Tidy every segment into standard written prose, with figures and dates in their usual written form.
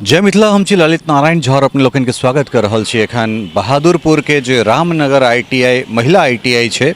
जय मिथिला, हम छी ललित नारायण झा और अपने लोकनि के स्वागत कर रहल छी एखन बहादुरपुर के जे रामनगर आईटीआई महिला आईटीआई छै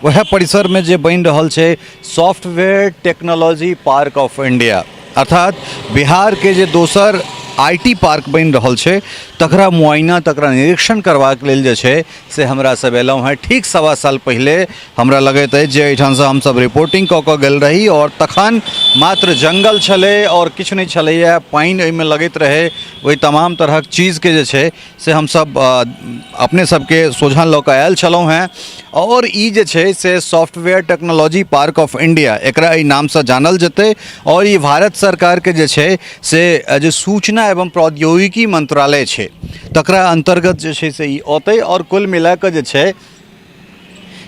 वएह परिसर में जे बनि रहल छै software technology park of India, अर्थात बिहार के जे दोसर IT park बनि रहल छै तकरा मुआयना तकरा निरीक्षण करबाक लेल जे छै से हमरा सब एलहुँ हेँ। ठीक 1.25 साल पहिले हमरा लगैत अछि जे एहिठामसँ हमसब रिपोर्टिंग कऽ कऽ गेल रही और तखन मात्र जंगल छलै और किछु नहि छलैए, पानि ओहिमे लगैत रहै, ओहि तमाम तरहक चीजके जे छै से हमसब अपने सबके सोझाँ लऽ कऽ आयल छलहुँ हेँ। और ई जे छै से software technology park of India, एकरा एहि नामसँ जानल जेतै और ई भारत सरकारके जे छै से जे सूचना एवं प्रौद्योगिकी मंत्रालय छै तकरा अन्तर्गत जे छै से ई औतै और कुल मिलाकऽ जे छै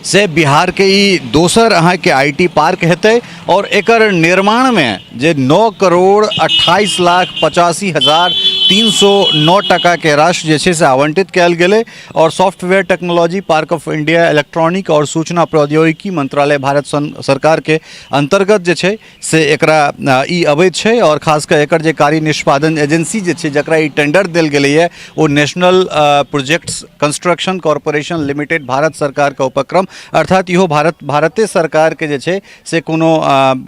से बिहारके ई दोसर अहाँके I T park हेतै और एकर निर्माणमे जे 9,28,85,309 टाकाके राशि जे छै से आवंटित कयल गेलै और software technology park of India electronic और सूचना प्रौद्योगिकी मंत्रालय भारत सरकारके अन्तर्गत जे छै से एकरा ई अबैत छै और खास कऽ एकर जे कार्य निष्पादन एजेंसी जे छै जकरा ई टेंडर देल गेलैए ओ national projects construction corporation limited Bharat सरकारके उपक्रम, अर्थात इहो भारते सरकारके जे छै से कोनो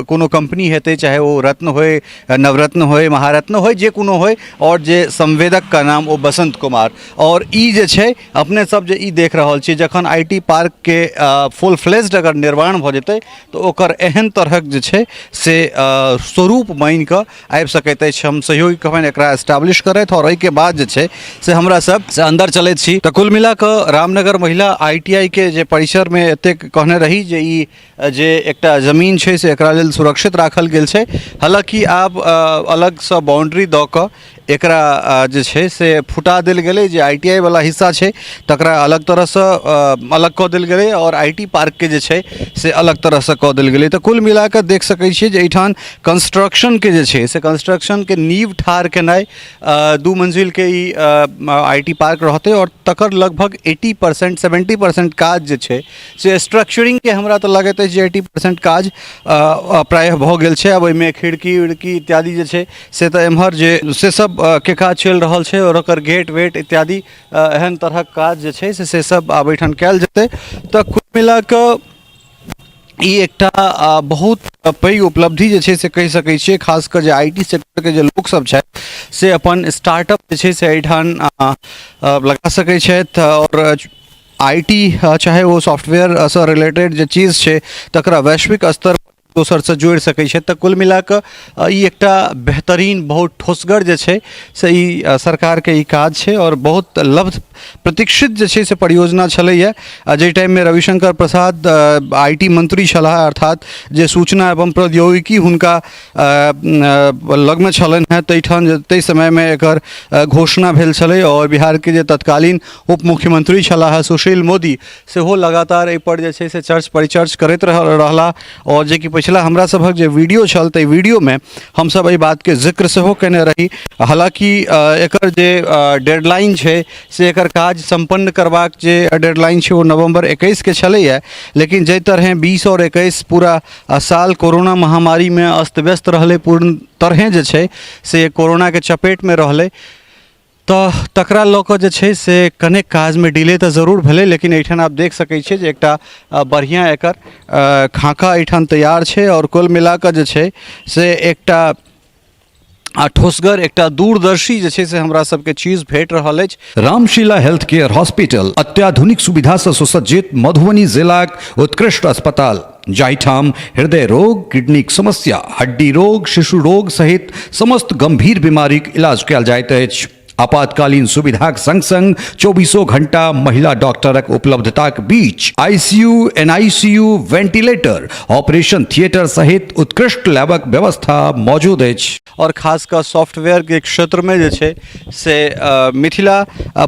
कोनो कंपनी हेतै, चाहे ओ रत्न होय, नवरत्न होय, महारत्न होय, जे कोनो होय, और जे संवेदक का नाम ओ बसंत कुमार। और ई जे छै अपने सब जे ई देख रहल छी जखन I T पार्कके फुल फ्लेज्ड अगर निर्माण भऽ जेतै तऽ ओकर एहन तरहक जे छै से स्वरूप बनि कऽ आबि सकैत अछि। हम सहयोगी कहबनि एकरा एस्टाब्लिश करथि और एहिके बाद जे छै से हमरा सब से अन्दर चलैत छी। तऽ कुल मिला कऽ रामनगर महिला I T I के जे परिसरमे एतेक कहने रही जे ई जे एकटा जमीन छै से एकरा लेल सुरक्षित राखल गेल छै, हालाँकि आब अलगसँ बाउंड्री दऽ कऽ एकरा जे छै से फुटा देल गेलै, जे I T I वला हिस्सा छै तकरा अलग तरहसँ अलग कऽ देल गेलै आओर I T पार्कके जे छै से अलग तरहसँ कऽ देल गेलै। तऽ कुल मिलाकऽ देख सकै छियै जे एहिठाम कंस्ट्रक्शनके जे छै से कंस्ट्रक्शनके नींव ठाढ़ केनाइ 2 मंजिलके ई I T park रहतै आओर तकर लगभग 80% 70% काज जे छै से स्ट्रक्चरिंगके हमरा तऽ लगैत अछि जे 80% काज प्रायः भऽ गेल छै। आब ओहिमे खिड़की उड़की इत्यादि जे छै से तऽ एम्हर जे से सब के काज चलि रहल छै आओर ओकर गेट वेट इत्यादि एहन तरहक काज जे छै से सब आब एहिठाम कयल जेतै। तऽ कुल मिलाकऽ ई एकटा बहुत पैघ उपलब्धि जे छै से कहि सकै छियै, खास कऽ जे I T सेक्टरके जे लोकसभ छथि से अपन स्टार्टअप जे छै से एहिठाम लगा सकै छथि आओर I T चाहे ओ सॉफ्टवेयरसँ रिलेटेड जे चीज छै तकरा वैश्विक स्तर दोसरसँ जोड़ि सकै छथि। तऽ कुल मिलाकऽ ई एकटा बेहतरीन बहुत ठोसगर जे छै से ई सरकारके ई काज छै आओर बहुत लब्ध प्रतीक्षित जे छै से परियोजना छलैए। आ जाहि टाइममे रविशंकर प्रसाद I T मंत्री छलाह, अर्थात जे सूचना एवं प्रौद्योगिकी हुनका लगमे छलनि हेँ, ताहिठाम ताहि समयमे एकर घोषणा भेल छलै आओर बिहारके जे तत्कालीन उप मुख्यमंत्री छलाह सुशील मोदी सेहो लगातार एहिपर जे छै से चर्च परिचर्च करैत रहला आओर जेकि पछिला हमरा सभक जे वीडियो छल ताहि वीडियोमे हमसभ एहि बातके जिक्र सेहो कयने रही। हालाँकि एकर जे डेडलाइन छै से एकर काज सम्पन्न करबाक जे डेडलाइन छै ओ नवम्बर 21के छलैए, लेकिन जाहि तरहेँ 20 आओर 21 पूरा साल कोरोना महामारीमे अस्त व्यस्त रहलै, पूर्ण तरहेँ जे छै से कोरोनाके चपेटमे रहलै, तऽ तकरा लऽ कऽ जे छै से कनेक काजमे डिले तऽ जरूर भेलै, लेकिन एहिठाम आब देख सकै छियै जे एकटा बढ़िआँ एकर खाँका एहिठाम तैयार छै आओर कुल मिलाकऽ जे छै से एकटा ठोसगर एकटा दूरदर्शी जे छै से हमरा सबके चीज भेट रहल अछि। रामशिला हेल्थ केयर हॉस्पिटल अत्याधुनिक सुविधा सँ सुसज्जित मधुबनी जिलाक उत्कृष्ट अस्पताल, जाहिठाम हृदय रोग, किडनीक समस्या, हड्डी रोग, शिशु रोग सहित समस्त गंभीर बीमारीक इलाज कयल जाइत अछि। आपातकालीन सुविधाक संग संग 24 घंटा महिला डॉक्टरक उपलब्धताक बीच ICU, NICU, ventilator, operation theatre सहित उत्कृष्ट लैबक व्यवस्था मौजूद अछि। और खास कऽ सॉफ्टवेयरके क्षेत्रमे जे छै से मिथिला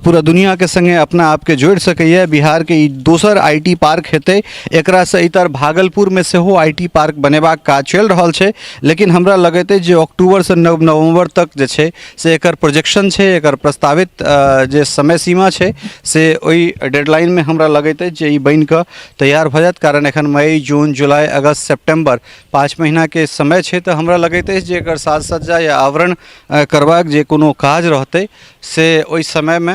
पूरा दुनिआके सङ्गे अपना आपके जोड़ि सकैए। बिहारके ई दोसर I T park हेतै। एकरासँ इतर भागलपुरमे सेहो I T park बनेबाक काज चलि रहल छै, लेकिन हमरा लगैत अछि जे अक्टूबरसँ नवम्बर तक जे छै से एकर प्रोजेक्शन छै, छै एकर प्रस्तावित जे समय सीमा छै से ओहि डेडलाइनमे हमरा लगैत अछि जे ई बनिकऽ तैयार भऽ जायत, कारण एखन मई, जून, जुलाई, अगस्त, सेप्टेम्बर 5 महीनाके समय छै। तऽ हमरा लगैत अछि जे एकर साज सज्जा या आवरण करबाक जे कोनो काज रहतै से ओहि समयमे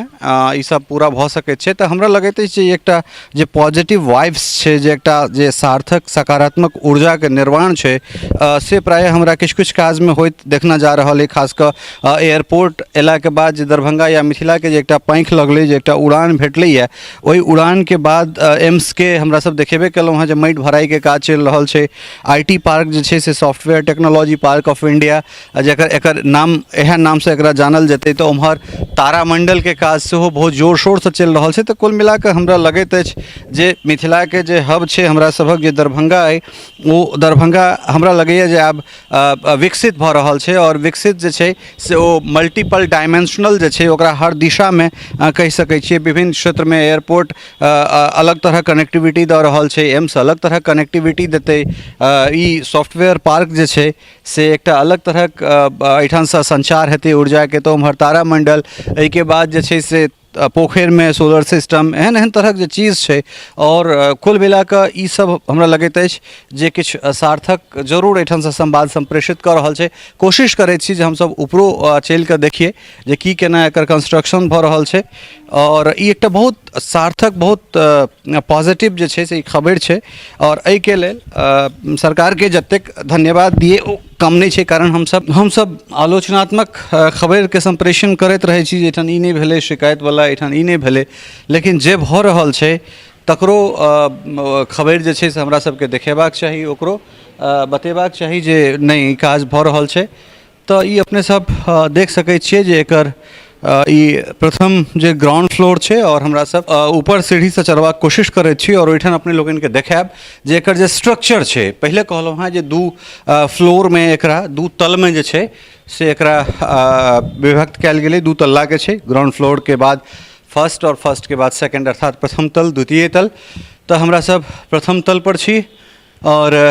ई सब पूरा भऽ सकैत छै। तऽ हमरा लगैत अछि जे एकटा जे पॉजिटिव वाइब्स छै, जे एकटा जे सार्थक सकारात्मक ऊर्जाके निर्माण छै, से प्रायः हमरा किछु किछु काजमे होइत देखना जा रहल अइ। खास कऽ एयरपोर्ट अयलाके बाद जे दरभंगा या मिथिलाके जे एकटा पाँखि लगलै, जे एकटा उड़ान भेटलैए, ओहि उड़ानके बाद एम्सके हमरा सब देखेबे केलहुँ हँ जे माटि भराइके काज चलि रहल छै। I T park जे छै से software technology park of India, जकर एकर नाम इएह नामसँ एकरा जानल जेतै, तऽ ओम्हर तारामण्डलके काज सेहो बहुत जोर शोरसँ चलि रहल छै। तऽ कुल मिलाकऽ हमरा लगैत अछि जे मिथिलाके जे हब छै, हमरा सभक जे दरभंगा अइ, ओ दरभंगा हमरा लगैए जे आब विकसित भऽ रहल छै। आओर विकसित जे छै से ओ मल्टीपल डायमेंशनल जे छै, ओकरा हर दिशामे कहि सकै छियै। विभिन्न क्षेत्रमे एयरपोर्ट अलग तरहक कनेक्टिविटी दऽ रहल छै, एम्स अलग तरहक कनेक्टिविटी देतै, ई सॉफ्टवेयर पार्क जे छै से एकटा अलग तरहक एहिठामसँ सञ्चार हेतै ऊर्जाके, तऽ ओम्हर तारामण्डल, एहिके बाद जे छै से पोखरिमे सोलर सिस्टम, एहन एहन तरहक जे चीज छै। आओर कुल मिलाकऽ ईसब हमरा लगैत अछि जे किछु सार्थक जरूर एहिठामसँ संवाद सम्प्रेषित कऽ रहल छै। कोशिश करै छी जे हमसब उपरो चलिकऽ देखिए जे की केना एकर कंस्ट्रक्शन भऽ रहल छै। आओर ई एकटा बहुत सार्थक, बहुत पॉजिटिव जे छै से ई खबरि छै। आओर एहिके लेल सरकारके जतेक धन्यवाद दिए ओ कम नहि छै, कारण हमसब आलोचनात्मक खबरिके सम्प्रेषण करैत रहै छी जे एहिठाम ई नहि भेलै, शिकायतवला एहिठाम ई नहि भेलै, लेकिन जे भऽ रहल छै तकरो खबरि जे छै से हमरा सबके देखेबाक चाही, ओकरो बतेबाक चाही जे नहि, ई काज भऽ रहल छै। तऽ ई अपने सब देख सकै छियै जे एकर ई प्रथम जे ग्राउंड फ्लोर छै आओर हमरा सब ऊपर सीढ़ीसँ चढ़बाक कोशिश करैत छी आओर ओहिठाम अपने लोकनिके देखायब जे एकर जे स्ट्रक्चर छै। पहिले कहलहुँ हेँ जे 2 फ्लोरमे एकरा, 2 तलमे जे छै से एकरा विभक्त कयल गेलै। 2 तल्लाके छै, ग्राउंड फ्लोरके बाद फर्स्ट आओर फर्स्टके बाद सेकेंड, अर्थात प्रथम तल, द्वितीय तल। तऽ हमरा सब प्रथम तल पर छी आओर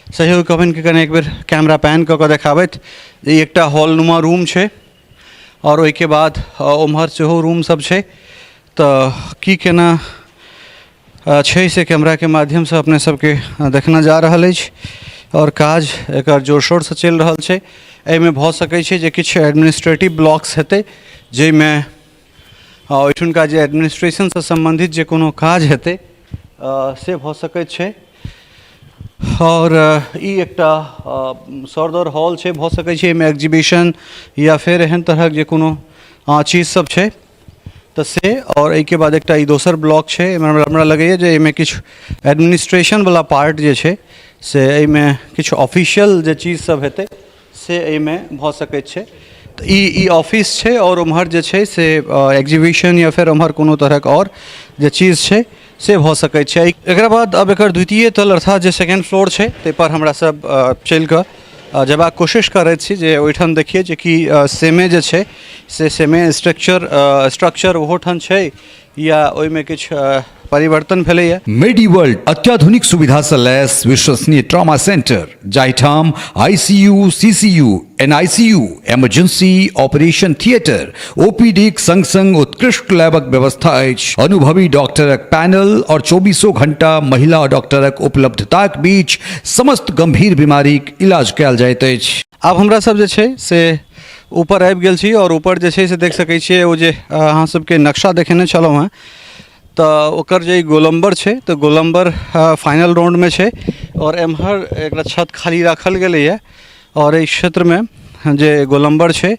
सहयोग कहबनि कि कने एक बेर कैमरा पैन कऽ कऽ देखाबथि जे ई एकटा हॉलनुमा रूम छै आओर ओहिके बाद ओम्हर सेहो रूम सब छै। तऽ की केना छै से कैमराके माध्यमसँ अपने सबके देखना जा रहल अछि। आओर काज एकर जोर शोरसँ चलि रहल छै। एहिमे भऽ सकै छै जे किछु एडमिनिस्ट्रेटिव ब्लॉक्स हेतै, जाहिमे ओहिठुनका जे एडमिनिस्ट्रेशनसँ सम्बन्धित जे कोनो काज हेतै से भऽ सकैत छै। आओर ई एकटा सरदर हॉल छै, भऽ सकै छै एहिमे एग्जीबिशन या फेर एहन तरहक जे कोनो चीज सब छै तऽ से। आओर एहिके बाद एकटा ई दोसर ब्लॉक छै, एहिमे हमरा लगैए जे एहिमे किछु एडमिनिस्ट्रेशनवला पार्ट जे छै से एहिमे किछु ऑफिशियल जे चीज सब हेतै से एहिमे भऽ सकैत छै। तऽ ई ऑफिस छै आओर ओम्हर जे छै से एग्जीबिशन या फेर ओम्हर कोनो तरहक आओर जे चीज छै से भऽ सकैत छै। एकरा बाद आब एकर द्वितीय तल, अर्थात जे सेकेंड फ्लोर छै, ताहिपर हमरा सब चलि कऽ जेबाक कोशिश करैत छी जे ओहिठाम देखियै जे कि सेमे जे छै से सेमे स्ट्रक्चर ओहोठाम छै या ओहिमे किछु परिवर्तन भेलैए। मेडी वर्ल्ड अत्याधुनिक सुविधा सँ लैस विश्वसनीय ट्रॉमा सेंटर, जाहिठाम ICU, CCU, NICU, emergency operation theatre, ओपीडीक संग संग उत्कृष्ट लैबक व्यवस्था अछि। अनुभवी डॉक्टरक पैनल और चौबीसों घंटा महिला डॉक्टरक उपलब्धताक बीच समस्त गंभीर बीमारीक इलाज कयल जाइत अछि। आब हमरा सब जे छै से ऊपर आबि गेल छी आओर ऊपर जे छै से देख सकै छियै ओ जे अहाँ सबके नक्शा देखेने छलहुँ हेँ, तऽ ओकर जे गोलम्बर छै तऽ गोलम्बर फाइनल राउंडमे छै आओर एम्हर एकरा छत खाली राखल गेलैए आओर एहि क्षेत्रमे जे गोलम्बर छै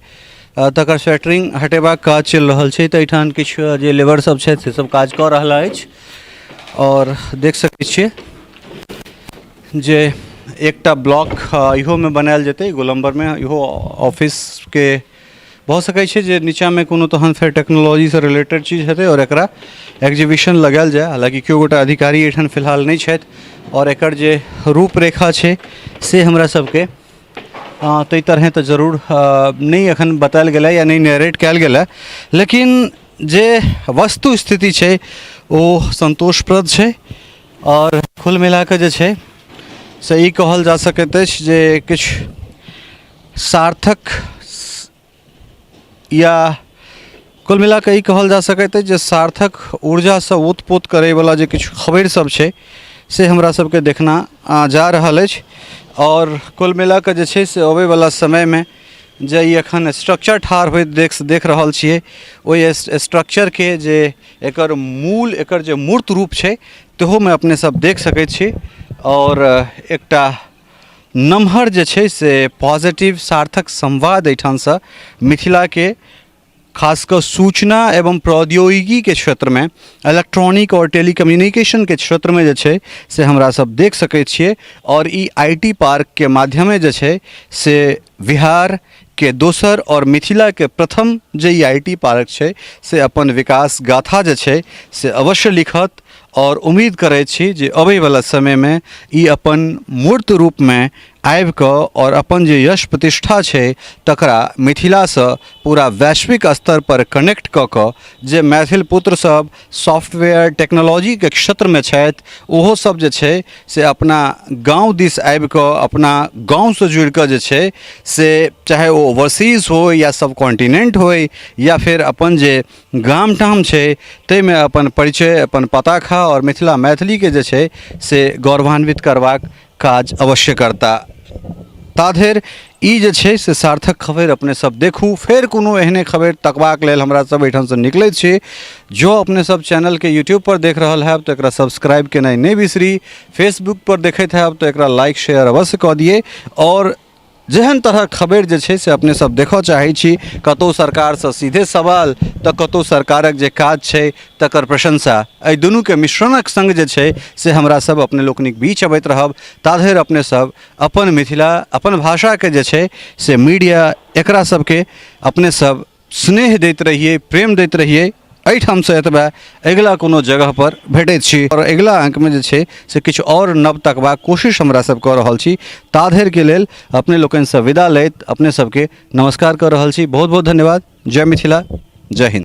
तकर सेटरिंग हटेबाक काज चलि रहल छै। तऽ एहिठाम किछु जे लेबर सब छथि से सब काज कऽ रहला अछि। आओर देख सकै छियै जे एकटा ब्लॉक इहोमे बनायल जेतै गोलम्बरमे, इहो ऑफिसके भऽ सकै छै जे नीचाँमे कोनो तहन फेर टेक्नोलॉजीसँ रिलेटेड चीज हेतै आओर एकरा एग्जीबिशन लगायल जाय। हालाँकि केओ गोटा अधिकारी एहिठाम फिलहाल नहि छथि आओर एकर जे रूपरेखा छै से हमरा सबके ताहि तरहेँ तऽ जरूर नहि एखन बतायल गेलै या नहि नरेट कयल गेलै, लेकिन जे वस्तु स्थिति छै ओ सन्तोषप्रद छै। आओर कुल मिलाकऽ जे छै से ई कहल जा सकैत अछि जे किछु सार्थक या कुल मिला कऽ ई कहल जा सकैत अछि जे सार्थक ऊर्जासँ ओतपोत करैवला जे किछु खबरि सब छै से हमरा सबके देखना जा रहल अछि। आओर कुल मिला कऽ जे छै से अबैवला समयमे जे ई एखन स्ट्रक्चर ठाढ़ होइत देख देख रहल छियै, ओहि स्ट्रक्चरके जे एकर मूल, एकर जे मूर्त रूप छै तहूमे अपने सब देख सकै छी। आओर एकटा नमहर जे छै से पॉजिटिव सार्थक संवाद एहिठामसँ मिथिलाके खास कऽ सूचना एवं प्रौद्योगिकीके क्षेत्रमे, इलेक्ट्रॉनिक आओर टेलीकम्युनिकेशनके क्षेत्रमे जे छै से हमरा सब देख सकै छियै। आओर ई I T पार्कके माध्यमे जे छै से बिहारके दोसर आओर मिथिलाके प्रथम जे ई I T park छै से अपन विकास गाथा जे छै से अवश्य लिखत। आओर उम्मीद करै छी जे अबैवला समयमे ई अपन मूर्त रूपमे आबिकऽ आओर अपन जे यश प्रतिष्ठा छै तकरा मिथिलासँ पूरा वैश्विक स्तरपर कनेक्ट कऽ कऽ जे मैथिल पुत्र सब सॉफ्टवेयर टेक्नोलॉजीके क्षेत्रमे छथि ओहो सब जे छै से अपना गाँव दिस आबिकऽ अपना गाँवसँ जुड़िकऽ जे छै से चाहे ओ ओवरसीज होइ या सब कॉन्टिनेन्ट होइ या फेर अपन जे गाम ठाम छै ताहिमे अपन परिचय, अपन पताखा आओर मिथिला मैथिलीके जे छै से गौरवान्वित करबाक काज अवश्य करता। ताधरि ई जे छै से सार्थक खबरि अपने सब देखू। फेर कोनो एहने खबरि तकबाक लेल हमरा सब एहिठामसँ निकलैत छी। जँ अपने सब चैनलके यूट्यूबपर देख रहल हैब तऽ एकरा सब्सक्राइब केनाइ नहि बिसरी, फेसबुकपर देखैत हैब तऽ एकरा लाइक शेयर अवश्य कऽ दियै। आओर जेहन तरहक खबरि जे छै से अपने सब देखऽ चाहै छी, कतहु सरकारसँ सीधे सवाल तऽ कतहु सरकारक जे काज छै तकर प्रशंसा, एहि दुनूके मिश्रणक सङ्ग जे छै से हमरा सब अपने लोकनिक बीच अबैत रहब। ताधरि अपने सब अपन मिथिला, अपन भाषाके जे छै से मीडिया, एकरा सबके अपने सब स्नेह दैत रहियै, प्रेम दैत रहियै। एहिठामसँ एतबे, अगिला कोनो जगहपर भेटैत छी आओर अगिला अङ्कमे जे छै से किछु आओर नव तकबाक कोशिश हमरा सब कऽ रहल छी। ताधरिके लेल अपने लोकनिसँ विदा लैत अपने सबके नमस्कार कऽ रहल छी। बहुत बहुत धन्यवाद। जय मिथिला, जय हिन्द।